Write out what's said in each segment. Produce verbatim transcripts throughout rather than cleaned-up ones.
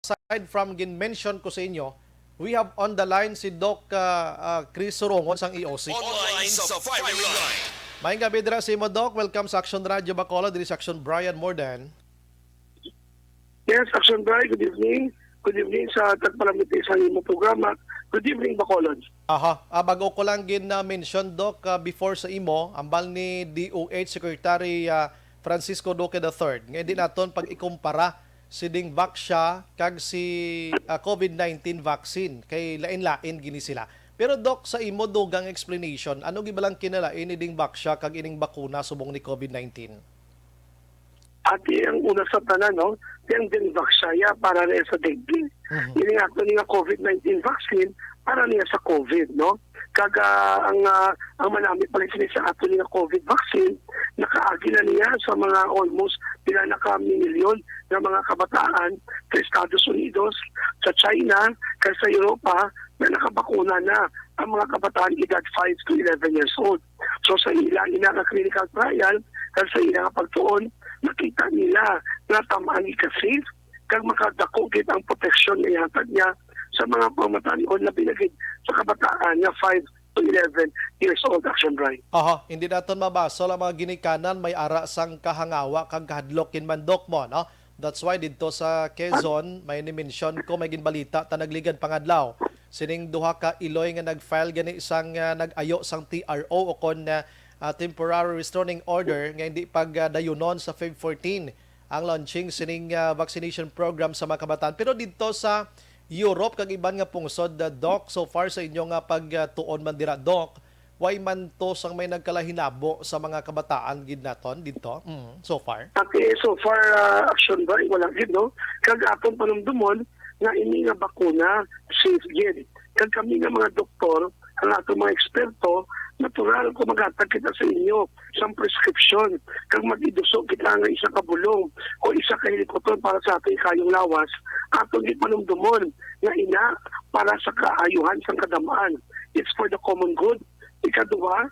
aside from gin-mention ko sa inyo, we have on the line si Doc, ah, ah, Chris Surongon sang E O C. Online sa firing line. Maayong gabi dira sa imo, Doc. Welcome sa Action Radio Bacolod, diri sa Action Brian Mordan. Yes, Action Brian, good evening. Good evening sa tagpalamiti sa imo programa. Good evening, Bacolod. Aha. Ah, bago ko lang gin, ah, mention, Doc, ah, before sa imo, ambal ni D O H Secretary, ah, Francisco Duque the third, nga hindi naton pag-ikumpara sining vaxia kag si, ah, COVID nineteen vaccine, kay lain-lain gini sila. Pero, Doc, sa imo dugang explanation, ano gibalang kinalain ni ding vaxia kag ining bakuna subong ni COVID nineteen? Ati ang una sa tanan, no? Ti ang Dengvaxia para niya sa dengue. Mhm. Ini nga ato ni nga COVID nineteen vaccine para niya sa COVID, no? Kag, ah, ang, ah, ang manami pa lang sini sa ato ni nga COVID vaccine, nakaagi na niya sa mga almost pila na ka milyon nga mga kabataan sa Estados Unidos, sa China, kag sa Europa na nakabakuna na ang mga kabataan edad five to eleven years old. So, sa ila ina nga clinical trial, kag sa ila nga pagtuon, makita nila nga tam-an ka safe kag makadako gid ang proteksyon nga ihatag niya sa mga pamatan-on, labi na gid sa kabataan nga five to eleven years old, Action Brian. Aha, hindi naton mabasol ang mga ginikanan, may ara sang kahangawa kag kahadlok ginmandok mo, no? That's why didto sa Quezon, may ni-mention ko, may ginbalita ta nagligad pangadlaw. Sining duha ka iloy nga nag-file gani sang, ah, nag-ayo sang T R O o kon, ah, ah, temporary restraining order nga hindi pag, ah, dayunon sa Feb fourteen ang launching sining, ah, vaccination program sa mga kabataan. Pero didto sa Europe kag iban nga pungsod, ah, Doc, so far sa inyo nga pagtuon man dira, Doc, way man to sang may nagkalahinabo sa mga kabataan gid naton didto, mm, so far? Okay, so far, ah, Action Brian, wala gid, no? Kag aton panumdumon nga ini nga bakuna safe gid. Kag kami nga mga doktor, ang aton mga eksperto, natural ko maghatag kita sa inyo sang prescription kag mag-iduso kita nga isa ka bulong o isa ka helikopter para sa aton ikayong lawas, aton gid panumdumon nga ina para sa kaayuhan sang kadam-an. It's for the common good. Ikaduha,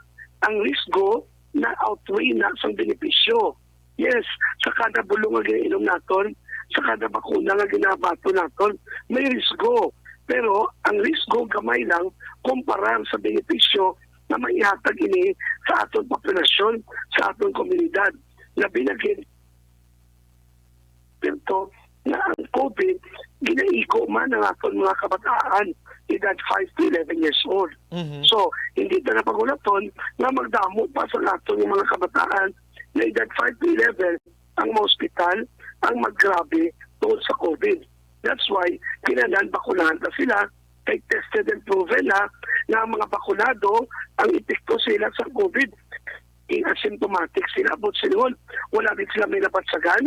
ang risgo na outweigh na sang benepisyo. Yes, sa kada bulong nga ginainom naton, sa kada bakuna nga ginabaton naton, may risgo. Pero ang risgo gamay lang kumpara sa benepisyo na maihatag ini sa aton populasyon, sa aton komunidad. Labi na gid, Pinto, na ang COVID ginaigo man ang aton mga kabataan, edad five to eleven years old. Mhm. So, hindi ta na pagulaton nga magdamo pa sa aton nga mga kabataan na edad five to eleven ang maospital, ang maggrabe tungod sa COVID. That's why kinahanglan bakunahan ta sila, kay tested and proven na nga ang mga bakunado, ang epekto sila sa COVID, asymptomatic sila, but sila wala gid sila may nabatsagan,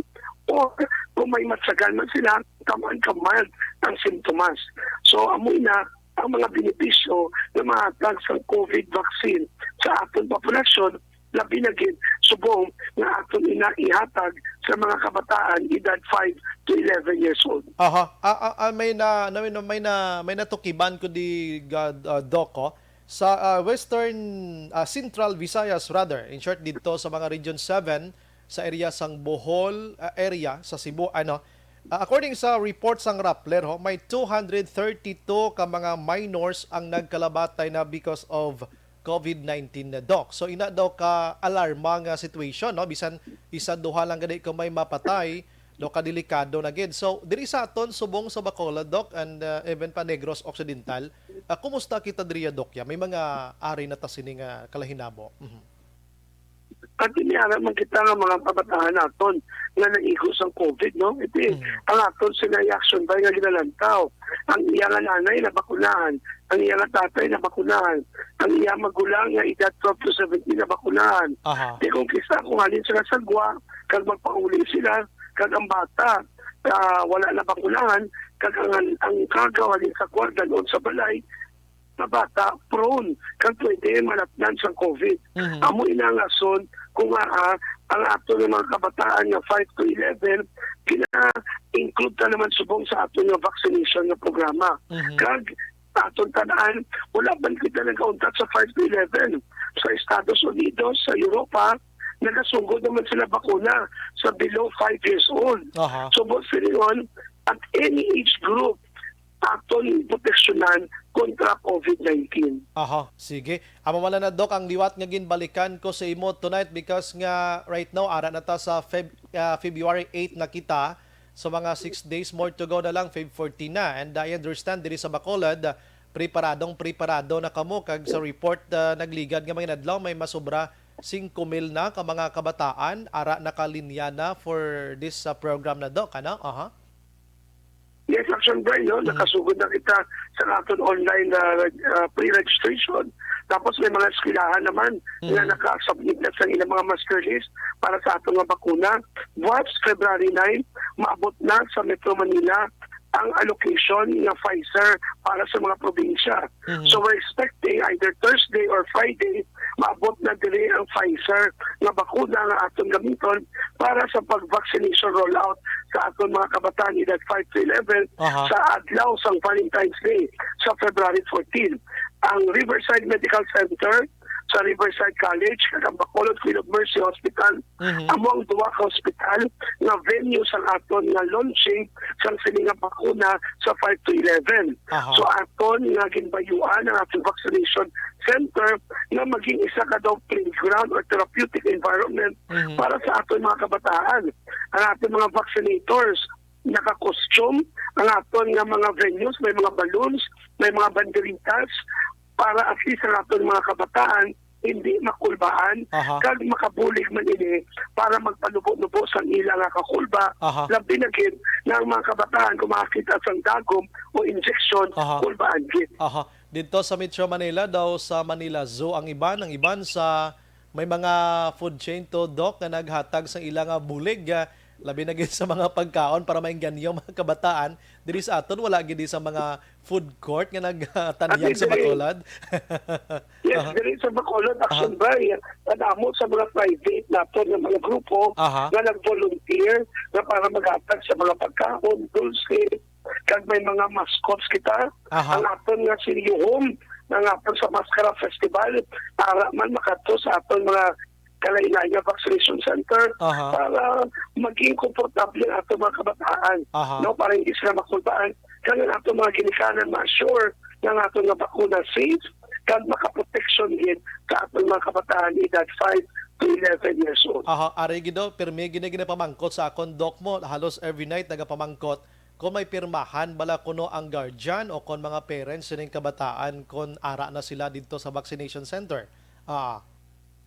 or kung may matsagan man sila, kaman ka mild ang simptomas. So, amo na ang mga benepisyo na mahatag sa COVID vaccine sa aton populasyon, labi na gid subong nga aton ina ihatag sa mga kabataan edad five to eleven years old. Aha. Ah, ah, ah, may na, na, may na, may na, may natukiban ko di, ga-, ah, Doc, oh. Sa, ah, Western, ah, Central Visayas, rather, in short, dito sa mga Region seven, sa area sang Bohol, ah, area sa Cebu, ano, ah, according sa report sang Rappler, ho, may two hundred thirty-two ka mga minors ang nagkalabatay na because of COVID nineteen na, Doc. So, ina daw ka alarma nga situation, no? Bisan isa, duha lang gani kung may mapatay, no, kadelikado na gid. So, diri sa aton subong sa Bacolod, Doc, and, uh, even pa Negros Occidental, uh, kumusta kita diri, Doc, ya? May mga ari na ta sini nga kalahinabo. Mhm. At iniara man kita nga mga kabataan naton nga naigo sang COVID, no? Iti, mhm, ang aton sila action ba nga ginalantaw? Ang iya nga nanay nabakunahan, ang iya nga tatay nabakunahan, ang iya magulang nga edad twelve to seventeen nabakunahan. Aha. Di kung kisa kung halin sila sa gwa, kag magpauli sila, kag ang bata, ah, wala nabakunahan, kag ang, ang kagaw halin sa gwa, dal-on sa balay, na bata, prone, kag pwede malatnan sang COVID. Mhm. Amo ina ang rason kung, ah, ah, ang aton nga mga kabataan nga five to eleven, gina-include ta naman subong sa aton nga vaccination nga programa. Mhm. Kag aton tanan, wala man kita nagauntat sa five to eleven. Sa Estados Unidos, sa Europa, nagasugod naman sila bakuna sa below five years old. Aha. So, buot silingon, at any age group aton proteksyonan kontra COVID nineteen. Aha, sige. Amo man na, Doc, ang liwat nga ginbalikan ko sa imo tonight because nga right now, ara na ta sa Feb-, ah, February eight na kita. So, mga six days more to go na lang, Feb fourteen na. And I understand, diri sa Bacolod, preparadong preparado na kamo. Kag sa report, ah, nagligad nga mga inadlaw, may masobra singko mil na ka mga kabataan, ara nakalinya na for this, ah, program na, Doc, ano? Aha. Yes, Action Brian, no? Mm. Nakasugod na kita sa aton online na, ah, pre-registration. Tapos may mga eskwelahan naman nga Mm. nakasubmit na sa ilang mga master list para sa aton nga bakuna. Buwas February nine, maabot na sa Metro Manila ang allocation nga Pfizer para sa mga probinsya. Mhm. So, we're expecting either Thursday or Friday, maabot na diri ang Pfizer nga bakuna nga aton gamiton para sa pag-vaccination rollout sa aton mga kabataan edad five to eleven Aha. sa adlaw sang Valentine's Day sa February fourteen. Ang Riverside Medical Center sa Riverside College kag ang Bacolod Queen of Mercy Hospital Mhm. amo ang duha ka hospital nga venue sang aton nga launching sang sini nga bakuna sa five to eleven. Aha. So, aton nga ginbayuan ang aton vaccination center nga maging isa ka daw playground or therapeutic environment Mhm. para sa aton mga kabataan. Ang aton mga vaccinators naka-costume, ang aton nga mga venues may mga balloons, may mga banderitas, para at least ang aton mga kabataan hindi makulbaan Aha. kag makabulig man ini para magpanubo-nubo sang ila nga kakulba. Aha. Labi na gid na ang mga kabataan kung makakita sang dagom o injection, Aha. kulbaan gid. Aha. Dito sa Metro Manila daw, sa Manila Zoo ang iban, ang iban sa may mga food chain to, Doc, nga naghatag sa ila nga bulig, ah, labi na gid sa mga pagkaon para mainganyo ang mga kabataan. Diri sa aton, wala gid sa mga food court nga nagtanyag At sa diri, Bacolod. Yes, Aha. diri sa Bacolod, Aha. Action Brian, kadamo sa mga private naton nga mga grupo Aha. nga nag-volunteer nga para maghatag sa mga pagkaon, dulce, kag may mga mascots kita. Aha. Ang aton nga Silio Home, nga aton sa Mascara Festival, para man makadto sa aton mga kalain-lain nga vaccination center Aha. para maging komportable ang aton mga kabataan, Aha. no, para hindi sila makulbaan. Kag ang aton mga ginikanan ma-assure nga ang aton nga bakuna safe kag makaproteksyon gid sa aton mga kabataan edad five to eleven years old. Aha, ari gid daw, pirmi gid na ginapamangkot sa akon, Doc, mo. Halos every night nagapamangkot kung may pirmahan bala kuno ang guardian o kon mga parents sining kabataan kon ara na sila didto sa vaccination center. Ah.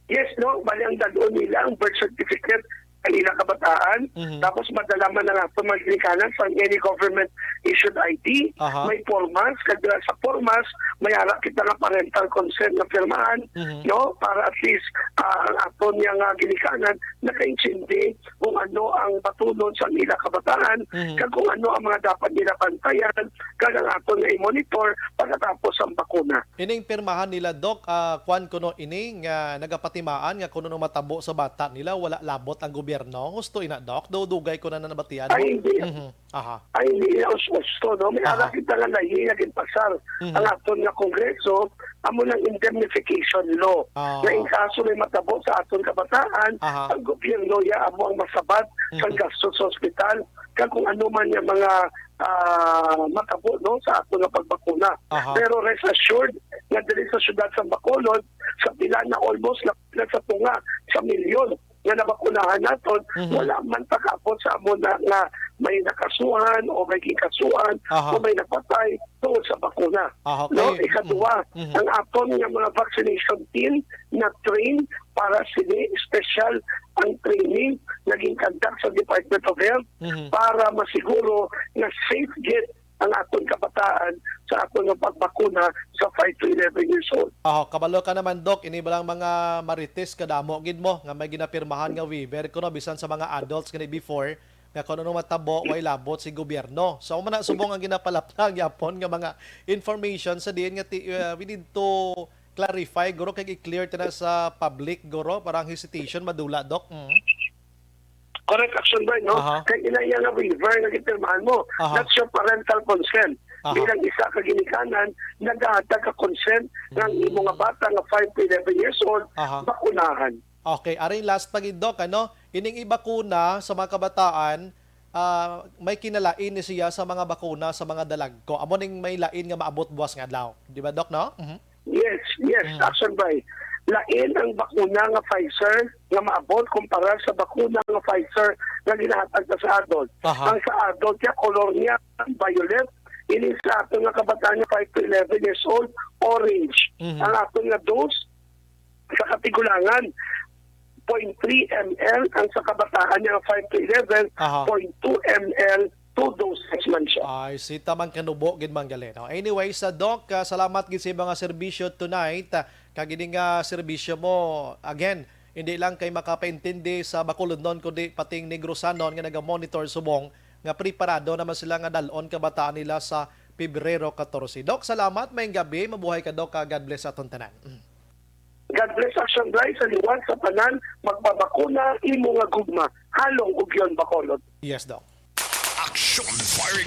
Yes, no? Bali, ang dad-on nila ang birth certificate sa ilang kabataan. Mhm. Tapos madala man ang ato mga ginikanan sa any government issued I D. Aha. May formas, kag sa formas, may ara kita nga parental consent na pirmahan, Mhm. no? Para at least, ah, ang aton nga, nga ginikanan nakaintindi kung ano ang batunon sa ilang kabataan, Mhm. kag kung ano ang mga dapat nila bantayan, kag ang aton nga i-monitor pagkatapos ang bakuna. Ining pirmahan nila, Doc, ah, kwan kuno ini nga nagapatimaan nga kung ano matabo sa bata nila, wala labot ang gobyerno. Husto ina, Doc? Daw dugay ko na nabatian mo. Ay, hindi. Mhm. Aha. Ay, hindi na us-, husto, no? May Aha. ara kita nga lahi nga ginpasar Mhm. ang aton nga Kongreso, amo nang indemnification law. Ah. Nga in kaso may matabo sa aton kabataan, Aha. ang gobyerno ya amo ang masabat sa Mhm. gasto sa ospital, kag kung ano man nga mga, ah, matabo, no, sa aton nga pagbakuna. Aha. Pero rest assured nga diri sa siyudad sa Bacolod, sa pila na, almost na, na sa tunga sa milyon nga nabakunahan naton, Mhm. wala man pag-abot sa amo na nga may nakasuhan o may ginkasuhan Aha. o may napatay tungod sa bakuna. Ah, okay. No? Ikaduha, Mhm. Mhm. ang aton nga mga vaccination team na train para sini, special ang training nga ginconduct sa Department of Health Mhm. para masiguro nga safe gid ang aton kabataan sa aton nga pagbakuna sa five to eleven years old. Oh, kabalo ka naman, Doc, ini ba lang mga marites kadamo gid mo nga may ginapirmahan nga waiver kuno bisan sa mga adults gani before nga kung ano matabo, way labot si gobyerno. So, amo na subong ang ginapalaplag yapon nga mga information sa diin nga ti-, uh, we need to clarify, guro, kay i-clear ta na sa public, guro, para ang hesitation madula, Doc. Mm. Correct, Action Brian, no? Aha. Kay ina iya nga waiver nga gipirmahan mo, Aha. that's your parental consent. Aha. Bilang isa ka ginikanan, nagahatag ka consent nga ang imo nga bata nga five to eleven years old, Aha. bakunahan. Okay, aring last pa gid, Doc, ano? Ining ibakuna sa mga kabataan, ah, may kinalain ni siya sa mga bakuna sa mga dalagko. Amo ning may lain nga maabot buwas nga adlaw. Di ba, Doc, no? Mhm. Yes, yes, Mm. Action Bry. Lain ang bakuna nga Pfizer nga maabot kumpara sa bakuna nga Pfizer nga ginahatag na sa adult. Aha. Ang sa adult niya, color niya violet. Ini sa aton nga kabataan nga five to eleven years old, orange. Mhm. Ang aton nga dose sa katigulangan, zero point three M L, ang sa kabataan niya five to eleven, Aha. zero point two M L, two doses man siya. Ay, si tamang kanubo gid man gali, no? Anyway, sa Doc, ah, salamat gid sa mga serbisyo tonight. Ah, kag ini nga serbisyo mo, again, hindi lang kay makapaintindi sa Bacolodnon, kundi pating Negrosanon nga naga-monitor subong nga preparado naman sila nga dal-on kabataan nila sa Pebrero katorse. Doc, salamat. Maayong gabi. Mabuhay ka, Doc. Kag God bless sa aton tanan. Mm. God bless, Action Bry, sa liwat sa tanan, magpabakuna, imo nga gugma, halong ug yon, Bacolod. Yes, Doc. Action Firing